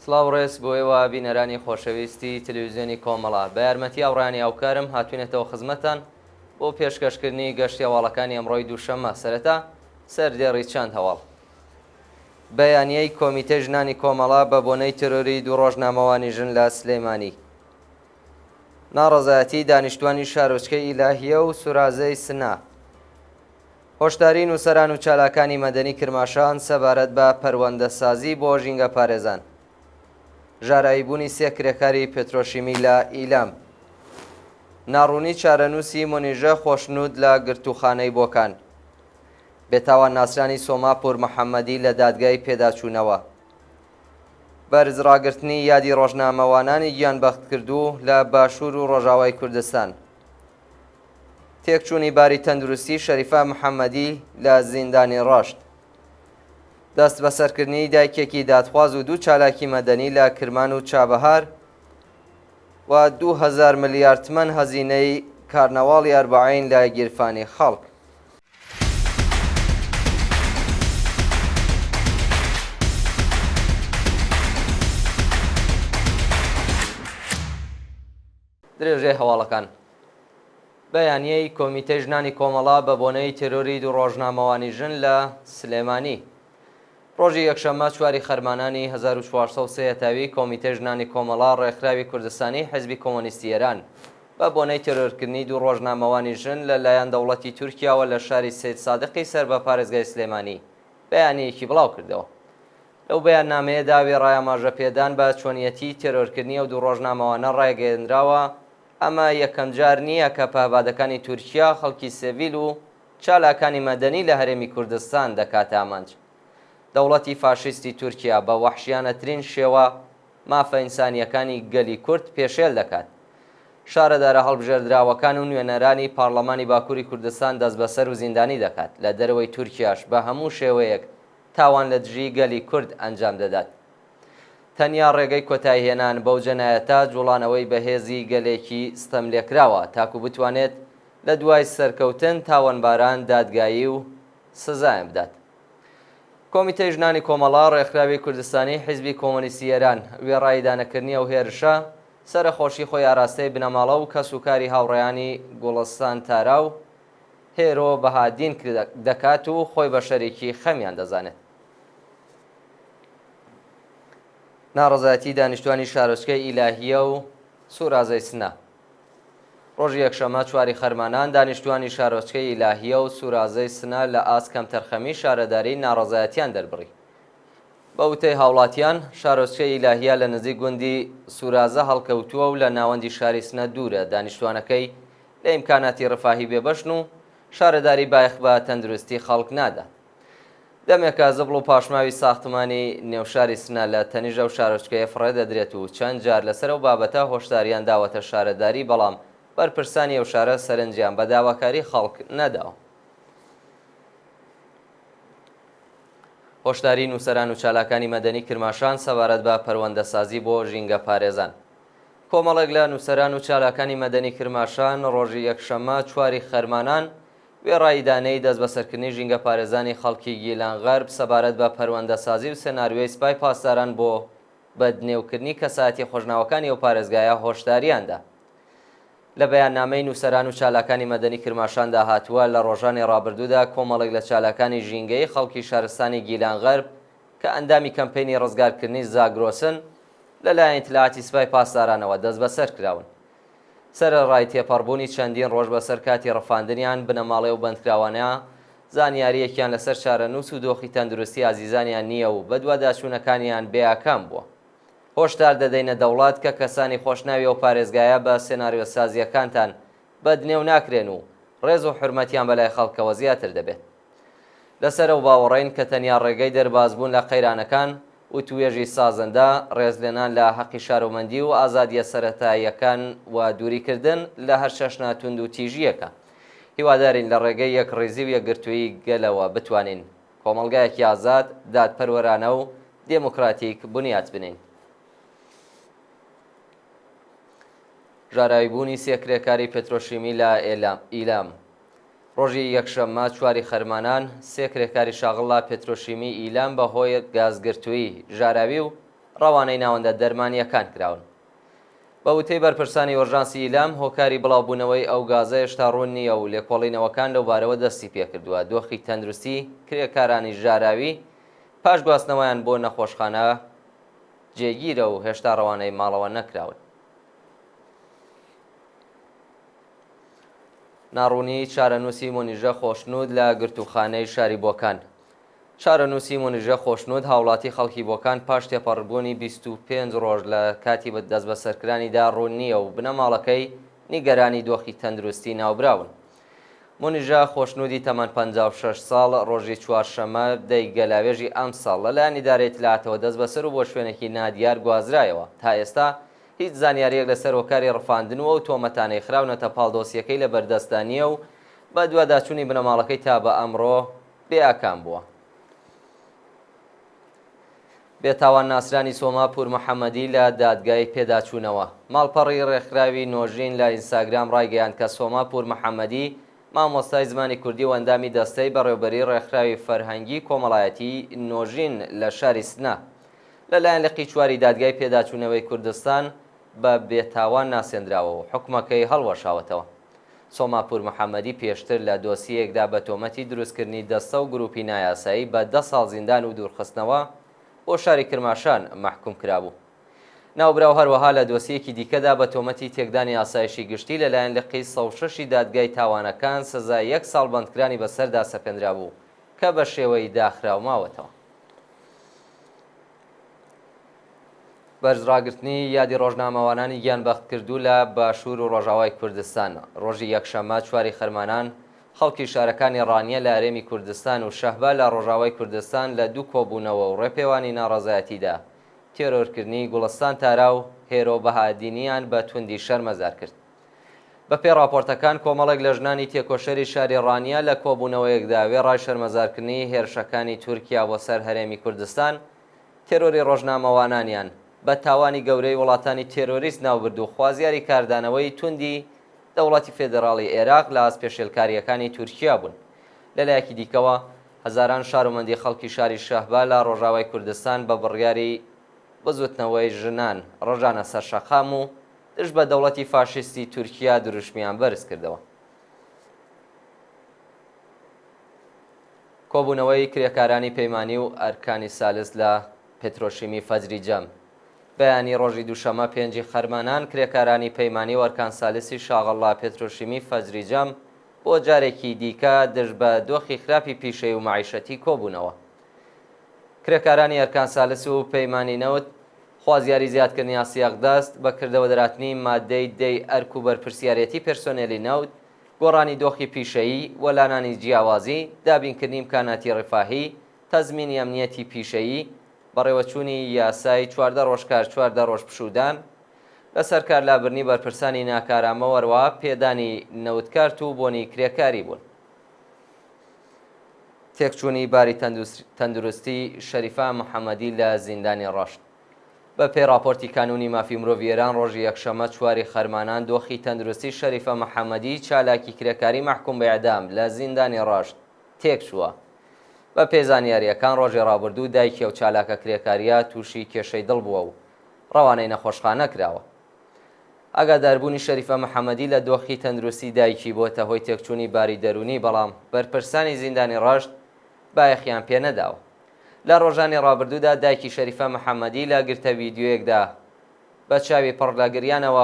سڵاو ڕێز بۆ ئێوە بینەرانی خۆشەویستی تلویزیۆنی کۆمەڵە. بە یارمەتی هاوڕێیانی هاوکارم هاتوینەتەوە خزمەتتان بۆ پێشکەشکردنی گەشتی هەواڵەکانی ئەمڕۆی دووشەممە. سەرەتا سەردێڕی چەند هەواڵ. بەیانیەی کۆمیتەی ژنانی کۆمەڵە بە بۆنەی تێرۆری دوو ڕۆژنامەوانی ژن لە سلێمانی. ناڕەزایەتی دانیشتوانی شارۆچکەی ئیلاهیە و سورازەی سنە. هۆشداری نووسەران و چالاکانی مەدەنی کرماشان سەبارەت بە پەروەندەسازی بۆ ژینگەپارێزان. ژاراویبوونی سێ کرێکاری پترۆشیمی لە ئیلام. ناڕوونی چارەنووسی مونیژە خۆشنوود لە گرتووخانەی بۆکان. بێتاوان ناسرانی سۆما پوورمحەممەدی لە دادگای پێداچوونەوە. بەرز ڕاگرتنی یادی ڕۆژنامەوانانی گیانبەختکردوو لە باشوور و ڕۆژاوای کوردستان. تێکچوونی باری تەندروستی شەریفە محەممەدی لە زیندانی ڕەشت. دەستبەسەرکردنی دایکێکی دادخواز و دوو چالاکی مەدەنی لە کرمان و چابەهار و 2000 ملیارد تمەن هەزینەی کارنەواڵی ئەربەعین لە گیرفانی خەڵک. درێژەی هەواڵەکان. بەیانیەی کۆمیتەی ژنانی کۆمەڵە بە بۆنەی تێرۆری دوو ڕۆژنامەوانی ژن لە سلێمانی. ڕۆژی یەکشەممە چواری خەرمانانی 1403 هەتاوی کۆمیتەی ژنانی کۆمەڵە ڕێکخراوی کوردستانی حیزبی کۆمۆنیستی ئێران بە بۆنەی تێرۆرکردنی دوو ڕۆژنامەوانی ژن لە لایەن دەوڵەتی تورکیاوە لە شاری سەیدسادقی سەر بە پارێزگای سلێمانی بەیانیەیەکی بڵاو کردەوە. لەو بەیاننامەیەدا وێڕای ئاماژە پێدان بە چۆنیەتیی تێرۆرکردنی ئەو دوو ڕۆژنامەوانە ڕایگەیەنراوە، ئەمە یەکەم جار نییە کە پەهبادەکانی تورکیا خەڵکی سڤیل و چالاکانی مەدەنی لە هەرێمی کوردستان دەکاتە ئامانج. دەوڵەتی فاشیستی تورکیا بە وەحشیانەترین شێوە مافە ئینسانییەکانی گەلی کورد پێشێل دەکات. شارەدارە هەڵبژێردراوەکان و نوێنەرانی پارڵەمانی باکووری کوردستان دەستبەسەر و زیندانی دەکات. لە دەرەوەی تورکیاش بە هەموو شێوەیەک تاوان لە دژی گەلی کورد ئەنجام دەدات. تەنیا ڕێگەی کۆتاییهێنان بەو جەنایەتە جوڵانەوەی بەهێزی گەلێکی ستەملێکراوە تاکو بتوانێت لە دوای سەرکەوتن تاوانباران دادگایی و سزایان بدات. کۆمیتەی ژنانی کۆمەڵە، ڕێکخراوی کوردستانی حیزبی کۆمۆنیستی ئێران، وێڕای ئیدانەکردنی ئەو هێرشە، سەرەخۆشی خۆی ئاراستەی بنەماڵە و کەسوکاری هاوڕێیانی گوڵستان تارا و هێرۆ بەهادین دەکات و خۆی بە شەریکی خەمیان دەزانێت. ناڕەزایەتی دانیشتوانی شارۆچکەی ئیلاهیە و سورازەی سنە. ڕۆژی یەکشەممە چواری خەرمانان دانیشتوانی شارۆچکەی ئیلاهیە و سورازەی سنە لە ئاست کەمتەرخەمی شارەداری ناڕەزایەتیان دەربڕی. بە وتەی هاوڵاتیان، شارۆچکەی ئیلاهیە لە نزیک گوندی سورازە هەڵکەوتووە و لە ناوەندی شاری سنە دوورە، دانیشتوانەکەی لە ئیمکاناتی ڕفاهی بێبەشن و شارەداری بایەخ بە تەندروستی خەڵک نادات. دەمێکە زبڵ و پاشماوی ساختمانی نێو شاری سنە لە تەنیشت ئەو شارۆچکەیە فڕێ دەدرێت و چەند جار لەسەر ئەو بابەتە هۆشدارییان داوەتە شارەداری، بەڵام بەرپرسانی ئەو شارە سەرنجیان بە داواکاری خەڵک نەداوە. هۆشداریی نووسەران و چالاکانی مەدەنی کرماشان سەبارەت بە پەروەندەسازی بۆ ژینگەپارێزان. کۆمەڵێک لە نووسەران و چالاکانی مەدەنی کرماشان ڕۆژی یەکشەممە چواری خەرمانان وێڕای ئیدانەی دەستبەسەرکردنی ژینگەپارێزانی خەڵکی گیلانغەرب سەبارەت بە پەروەندەسازی و سناریۆی سپای پاسداران بۆ بەدنێوکردنی کەسایەتیە خۆشناوەکانی ئەو پارێزگایە هۆشدارییان دا. لە بەیاننامەی نووسەران و چالاکانی مەدەنی کرماشاندا هاتووە، لە ڕۆژانی ڕابردوودا کۆمەڵێک لە چالاکانی ژینگەیی خەڵکی شارستانی گیلانغەرب کە ئەندامی کەمپەینی ڕزگارکردنی زاگرۆسن لەلایەن ئیتلاعاتی سپای پاسدارانەوە دەستبەسەر کراون. سەرەڕای تێپەڕبوونی چەندین ڕۆژ بەسەر کاتی ڕفاندنیان، بنەماڵەی ئەو بەندکراوانە زانیارییەکیان لەسەر چارەنووس و دۆخی تەندروستی ئازیزانیان نییە و بەدواداچوونەکانیان بێ ئاکام بووە. هۆشدار دەدەینە دەوڵەت کە کەسانی خۆشناوی ئەو پارێزگایە بە سێناریۆسازییەکانتان بەدنێو ناکرێن و ڕێز و حورمەتیان بەلای خەڵکەوە زیاتر دەبێت. لەسەر ئەو باوەڕەین کە تەنیا ڕێگەی دەربازبوون لە قەیرانەکان، وتووێژی سازندە، ڕێزلێنان لە هەقی شارۆمەندی و ئازادییە سەرەتاییەکان و دووریکردن لە هەر چەشنە توندوتیژییەکە. هیوادارین لە ڕێگەی یەکڕیزی و یەکگرتوویی گەلەوە بتوانین کۆمەڵگایەکی ئازاد، دادپەروەرانە و دێموکراتیک بنیات بنێین. ژاراویبوونی سێ کرێکاری پترۆشیمی لە ئیلام. ڕۆژی یەکشەممە چواری خەرمانان، سێ کرێکاری شاغڵ لە پترۆشیمی ئیلام بە هۆی گازگرتوویی ژاراوی و ڕەوانەی ناوەندە دەرمانییەکان کراون. بە وتەی بەرپرسانی ئۆرژانسی ئیلام، هۆکاری بڵاوبوونەوەی ئەو گازە هێشتا ڕوون نییە و لێکۆڵینەوەکان لەوبارەوە دەستی پێکردووە. دۆخی تەندروستی کرێکارانی ژاراوی پاش گواستنەوەیان بۆ نەخۆشخانە جێگیرە و هێشتا ڕەوانەی ماڵەوە نەکراون. ناڕوونیی چارەنووسی مونیژە خۆشنوود لە گرتووخانەی شاری بۆکان. چارەنووسی مونیژە خۆشنوود هاوڵاتی خەڵکی بۆکان پاش تێپەڕبوونی 25 ڕۆژ لە کاتی دەستبەسەرکرانیدا ڕوون نییە و بنەماڵەکەی نیگەرانی دۆخی تەندروستی ناوبراون. مونیژە خۆشنوودی تەمەن 56 ساڵ ڕۆژی چوارشەممە دەی گەلاوێژی ئەمساڵ لەلایەن ئیدارەی ئیتلاعاتەوە دەستبەسەر و بۆ شوێنێکی نادیار گوازرایەوە. تا ئێستا هیچ زانیارییەک لەسەر هۆکاری ڕفاندن و ئەو تۆمەتانەی خراونەتە پاڵ دۆسیەکەی لەبەردەستدا نییە و بەدواداچوونی بنەماڵەکەی تا بە ئەمڕۆ بێ ئاکام بووە. بێتاوان ناسرانی سۆما پوورمحەممەدی لە دادگای پێداچوونەوە. ماڵپەڕی ڕێکخراوی نۆژین لە ئینستاگرام ڕایگەیاند کە سۆما پوورمحەممەدی مامۆستای زمانی کوردی و ئەندامی دەستەی بەڕێوبەریی ڕێکخراوی فەرهەنگی کۆمەڵایەتیی نۆژین لە شاری سنە لە لایەن لقی چواری دادگای پێداچوونەوەی کوردستان بە بێتاوان ناسێندراوە و حوکمەکەی هەڵوەشاوەتەوە. سۆما پوورمحەممەدی پێشتر لە دۆسیەیەکدا بە تۆمەتی دروستکردنی دەستە و گرووپی نایاسایی بە دە ساڵ زیندان و دوورخستنەوە بۆ شاری کرماشان مەحکووم کرابوو. ناوبراو هەروەها لە دۆسیەیەکی دیکەدا بە تۆمەتی تێکدانی ئاسایشی گشتی لەلایەن لقی 106 ی دادگای تاوانەکان سزای یەک ساڵ بەندکرانی بەسەردا سەپێندرابوو کە بە شێوەی داخراو ماوەتەوە. بەرز ڕاگرتنی یادی ڕۆژنامەوانانی گیانبەختکردوو لە باشوور و ڕۆژاوای کوردستان ڕۆژی یەکشەممە چواری خەرمانان خەڵکی شارەکانی ڕانیە لە هەرێمی کوردستان و شەهبا لە ڕۆژاوای کوردستان لە دوو کۆبوونەوە و ڕێپێوانی ناڕەزایەتیدا تێرۆرکردنی گوڵستان تارا و هێرۆ بەهائەدینیان بە توندی شەرمەزار کرد. بەپێی ڕاپۆرتەکان کۆمەڵێک لە ژنانی تێکۆشەری شاری ڕانیە لە کۆبوونەوەیەکدا وێڕای شەرمەزارکردنی هێرشەکانی تورکیا بۆ سەر هەرێمی کوردستان، تێرۆری ڕۆژنامەوانانیان بە تاوانی گەورەی وڵاتانی تێرۆریست ناوبرد و خوازیاری کاردانەوەی توندی دەوڵەتی فێدێڕاڵی ئێراق لە ئاست پێشێلکارییەکانی تورکیا بوون. لەلایەکی دیکەوە هەزاران شارۆمەندی خەڵکی شاری شەهبا لە ڕۆژاوای کوردستان بە بڕیاری بزوتنەوەی ژنان ڕژانە سەر شەقام و دژ بە دەوڵەتی فاشیستی تورکیا دروشمیان بەرز کردەوە. کۆبوونەوەی کرێکارانی پەیمانی و ئەرکانی سالس لە پترۆشیمی فەجری جەم بەیانی ڕۆژی دووشەممە پێنجی خەرمانان کرێکارانی پەیمانی و ئەرکان سالسی شاغڵ لە پترۆشیمی فەجری جەم بۆ جارێکی دیکە دژ بە دۆخی خراپی پیشەیی و مەعیشەتی کۆبوونەوە. کرێکارانی ئەرکان سالس و پەیمانی نەوت خوازیاری زیادکردنی ئاستی ئەقدەست، بە کردەوە دەراتنی ماددەی دەی ئەرک و بەرپرسیارێتی پێرسۆنێلی نەوت، گۆڕانی دۆخی پیشەیی، وەلانانی جیاوازی، دابینکردنی ئیمکاناتی ڕیفاهی، تەزمینی ئەمنیەتی پیشەیی، بەڕێوەچوونی یاسای 14 ڕۆژ کار 14 ڕۆژ پشوودان، لەسەر کار لابردنی بەرپرسانی ناکارامە و هەروەها پێدانی نەوتکارت و بۆنی کرێکاری بوون. تێکچوونی باری تەندروستی شەریفە محەمەدی لە زیندانی ڕەشت. بە پێی ڕاپۆرتی کانوونی مافی مرۆڤی ئێران ڕۆژی یەکشەممە چواری خەرمانان دۆخی تەندروستی شەریفە محەمەدی چالاکی کرێکاری مەحکووم بە ئێعدام لە زیندانی ڕەشت تێکچووە. بە پێی زانیارییەکان ڕۆژی ڕابردوو دایکی ئەو چالاکە کرێکارییە تووشی کێشەی دڵ بووە و ڕەوانەی نەخۆشخانە کراوە. ئاگاداربوونی شەریفە محەمەدی لە دۆخی تەندروستی دایکی بۆتە هۆی تێکچوونی باری دەروونی، بەڵام بەرپرسانی زیندانی ڕەشت بایەخیان پێ نەداوە. لە ڕۆژانی ڕابردوودا دایکی شەریفە محەمەدی لە گرتە ڤیدیۆیەکدا بە چاوی پڕ لە گریانەوە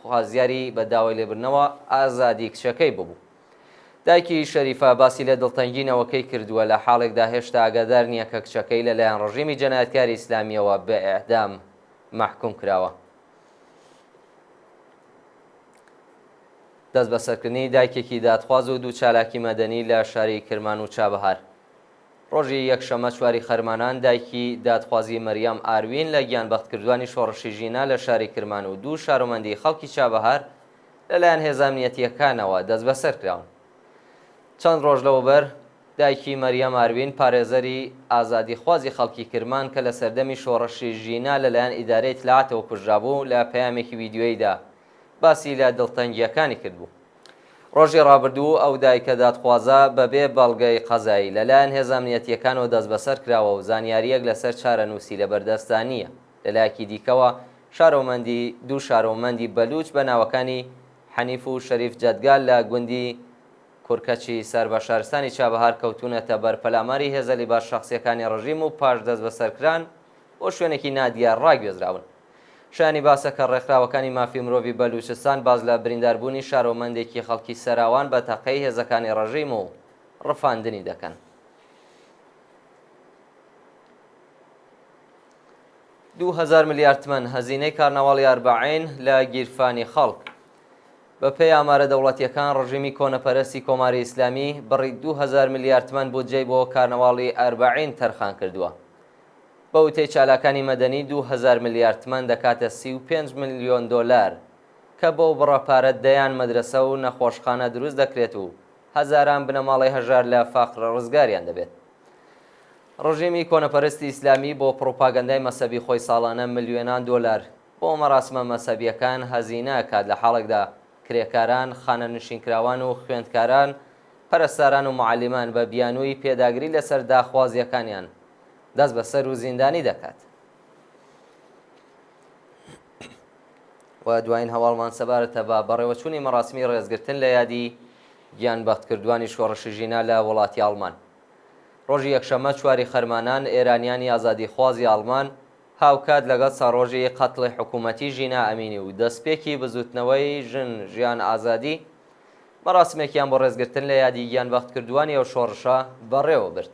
خوازیاری بە داوای لێبردنەوە ئازادی کچەکەی ببوو. دایکی شەریفە باسی لە دڵتەنگی نەوەکەی کردووە لە حاڵێکدا هێشتا ئاگادار نییە کە کچەکەی لە لایەن ڕژیمی جەنایەتکاری ئیسلامییەوە بە ئێعدام مەحکووم کراوە. دەستبەسەرکردنی دایکێکی دادخواز و دوو چالاکی مەدەنی لە شاری کرمان و چابەهار. ڕۆژی یەکشەممە چواری خەرمانان دایکی دادخوازی مەریەم ئاروین لە گیانبەختکردوانی شۆڕشی ژینا لە شاری کرمان و دوو شارۆمەندی خەڵکی چابەهار لەلایەن هێزە ئەمنیەتییەکانەوە دەستبەسەر کراون. چەند ڕۆژ لەوەبەر دایکی مەریەم ئاروین پارێزەری ئازادیخوازی خەڵکی کرمان کە لە سەردەمی شۆڕشی ژینا لەلایەن ئیدارەی ئیتلاعاتەوە کوژرابوو لە پەیامێکی ویدیۆییدا باسی لە دڵتەنگییەکانی کردبوو. ڕۆژی ڕابردوو ئەو دایکە دادخوازە بەبێ بەڵگەی قەزایی لەلایەن هێزە ئەمنیەتییەکانەوە دەستبەسەر کراوە و زانیارییەک لەسەر چارەنووسی لەبەردەستدا نییە. لەلایەکی دیکەوە شارۆمەندی دوو شارۆمەندی بەلووچ بە ناوەکانی حەنیف و شەریف جەدگال لە گوندی کورکەچی سەر بە شارستانی چابەهار کەوتوونەتە بەر پەلاماری هێزە لیباس شەخسییەکانی ڕژیم و پاش دەستبەسەرکران بۆ شوێنێکی نادیار ڕاگوێزراون. شایانی باسە کە ڕێکخراوەکانی مافی مرۆڤی بەلووچستان باس لە برینداربوونی شارۆمەندێکی خەڵکی سەراوان بە تەقەی هێزەکانی ڕژیم و ڕفاندنی دەکەن. 2000 ملیارد تمەن هەزینەی کارنەواڵی ئەربەعین لە گیرفانی خەڵک. بە پێی ئامارە دەوڵەتییەکان ڕژیمی کۆنەپەرستی کۆماری ئیسلامی بڕی 2000 ملیارد تمەن بودجەی بۆ کارنەواڵی ئەربەعین تەرخان کردووە. بە وتەی چالاکانی مەدەنی 2000 ملیارد تمەن دەکاتە 35 ملیۆن دۆلار کە بەو بڕە پارە دەیان مەدرەسە و نەخۆشخانە دروست دەکرێت و هەزاران بنەماڵەی هەژار لە فەقر ڕزگاریان دەبێت. ڕژێمی کۆنەپەرستی ئیسلامی بۆ پڕوپاگەندای مەسەبی خۆی ساڵانە ملیۆنان دۆلار بۆ مەراسمە مەسەبیەکان هەزینە ئەکات لە حاڵێکدا کرێکاران، خانەنشینکراوان و خوێندکاران، پەرستاران و موعەلیمان بە بیانووی پێداگری لەسەر داخوازیەکانیان دەستبەسەر و زیندانی دەکات. و دوایین هەواڵمان سەبارەتە بە بەڕێوەچوونی مەراسمی ڕێزگرتن لە یادی گیانبەختکردووانی شۆڕشی ژینا لە وڵاتی ئاڵمان. ڕۆژی یەکشەممە چواری خەرمانان، ئێرانیانی ئازادیخوازی ئاڵمان هاوکات لەگەڵ ساڵڕۆژی قەتڵی حکوومەتی ژینا ئەمینی و دەسپێکی بزووتنەوەی ژن ژیان ئازادی، مەراسمێکیان بۆ ڕێزگرتن لە یادی گیانبەختکردووانی ئەو شۆڕشە بەڕێوە برد.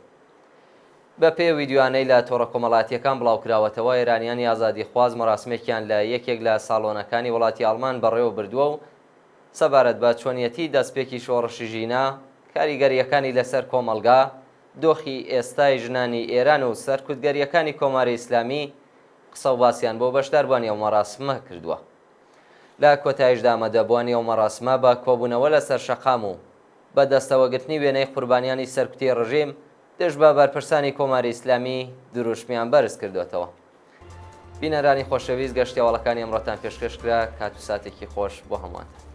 بە پێی ئەو ویدیۆیانەی لە تۆڕە کۆمەڵایەتییەکان بڵاوکراوەتەوە، ئێرانیانی ئازادیخواز مەراسمێکیان لە یەکێک لە ساڵۆنەکانی وڵاتی ئاڵمان بەڕێوە بردووە و سەبارەت بە چۆنیەتیی دەستپێکی شۆڕشی ژینا، کاریگەرییەکانی لەسەر کۆمەڵگا، دۆخی ئێستای ژنانی ئێران و سەرکوتگەرییەکانی کۆماری ئیسلامی قسە و باسیان بۆ بەشداربووانی ئەو مەراسمە کردووە. لە کۆتاییشدا ئامادەبووانی ئەو مەراسمە بە کۆبوونەوە لەسەر شەقام و بە دەستەوەگرتنی وێنەی قوربانیانی سەرکوتی ڕژیم دژ بە بەرپرسانی کۆماری ئیسلامی دروشمیان بەرز کردۆتەوە. بینەرانی خۆشەویست گەشتی هەواڵەکانی ئەمڕۆتان پێشکەش کرا، کات و ساتێکی خۆش بۆ هەمووانتان.